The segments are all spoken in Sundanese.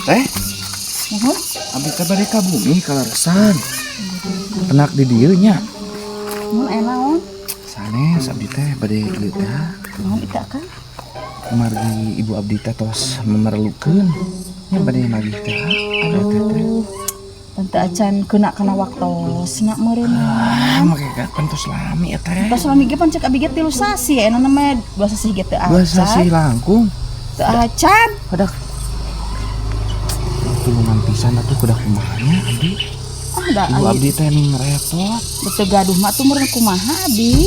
Teh, Nuhun. Abdi teh bade ka bumi kaleresan. Penak di dieu nya. Nuhun, aya naon? Sanes, abdi teh bade ieu teh. Nuhun itu, Kang. Kumargi ibu abdi teh tos memerlukeun. Nya bade nagih teh. Aduh. Tante acan kena kana waktosna meureun. Ah, make kan tos lami ya teh. Tos lami ge pan cek abi ge 3 sasi, aya namanya 2 sasi ge teu 2 sasi acan. Langkung. Teu acan. Padak tulungan pisan atuh, kudah kumaha nya abdi. Ah, da Ibu ai abdi teh ning repot. Teu gaduh mah tuh meureun kumaha abi?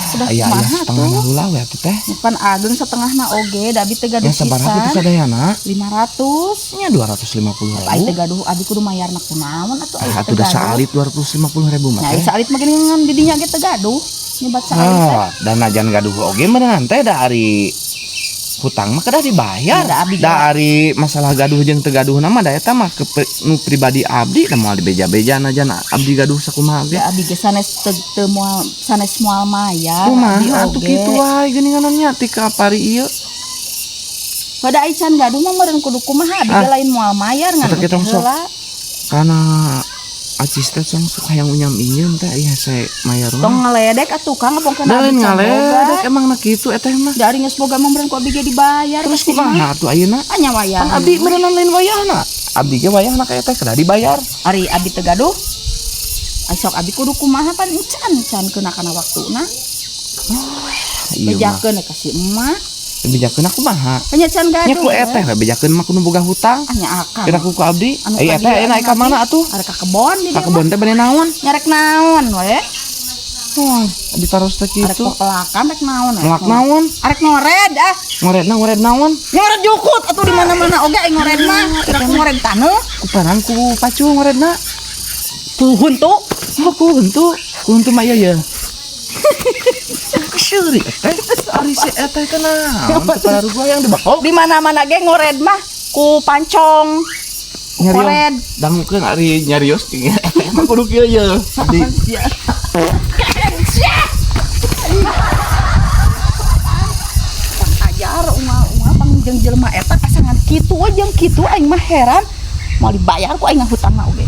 Sudah Aya aya kumaha setengah tuh? Heula we atuh teh. Pan ageng setengahna oge, da abi teu gaduh Ya sabaraha kitu pisan. sadayana? 500. Nya 250 Ai ribu. Teu gaduh, abi kudu mayarna kunaon atuh ai Ah, teu atuh da gaduh. saalit 250 ribu mah Nah, teh. Saalit mah geuningan di dinya ge teu gaduh. Nyebat saalit teh. Ah, dan najan gaduh oge meureun teh da ari hutang mah kedah dibayar. Da abi Da ari masalah gaduh jeung teu gaduh mah da eta mah ke nu pribadi abdi, da moal dibeja-beja najan abdi gaduh sakumaha ge. Da abi ge sanes teu teu moal, sanes moal mayar Kumaha abi atuh oge. Kitu wae geuningan nya ti kapari ieu. Pada ai can gaduh mah meureun kudu kumaha, abi ge Ah. lain moal mayar ngan Eta kita sok. Heula. Kana acis teh sok sok hayang unyam inyeum teh, iya saya mayar Tong mah. ngaledek atuh, Kang, ngapongkeun Da abi lain can ngaledek boga. Emang na kitu eteh mah. Da ari geus boga mah meureun ku abi ge dibayar. Terus pasti mah. kumaha atuh ayeuna? Ah, nya wayahna. Pan abdi meureunan lain wayahna. Abdi ge wayahna ka eteh kedah dibayar. Ari abi teu gaduh. Ai sok abi kudu kumaha, pan encan can kena kana waktuna. Iya mah. Bejakeun ka si emak. Bejakeun aku kumaha? Nya can gaduh. Nya ku eteh we bejakeun mah kudu boga hutang. Ah, nya akang. Kira ku abdi. Anu Ai ka eteh dieu, ayeuna anu ka mana atuh? Arek ka kebon di Ka dieu kebon mah. Teh bade naon? Nya rek naon we? Wah, abdi taros teh Arek kitu. pepelakan rek naon we? Ngelak naon? Arek ngored ah. Ngoredna ngored naon? Ngored jukut atuh, di mana-mana oge ai ngored mah. Kira ku ngored taneuh. Ku parang ku pacu ngoredna. Ku huntu. Oh, ku huntu. Ku huntu mah ieu ye. Seuri teh. Ari si eteh teh naon? Teu pararuguh yang dibako. Di mana-mana ge ngored mah ku pancong. Ku kored. Dangukeun ari nyarios jeung eteh mah kudu kieu ye. Abdi. Sia. Sia. Pang ajar unggal-unggal pang jeung jelema eta kasangan kitu we jeung kitu, aing mah heran. Moal dibayar ku aing hutangna oge.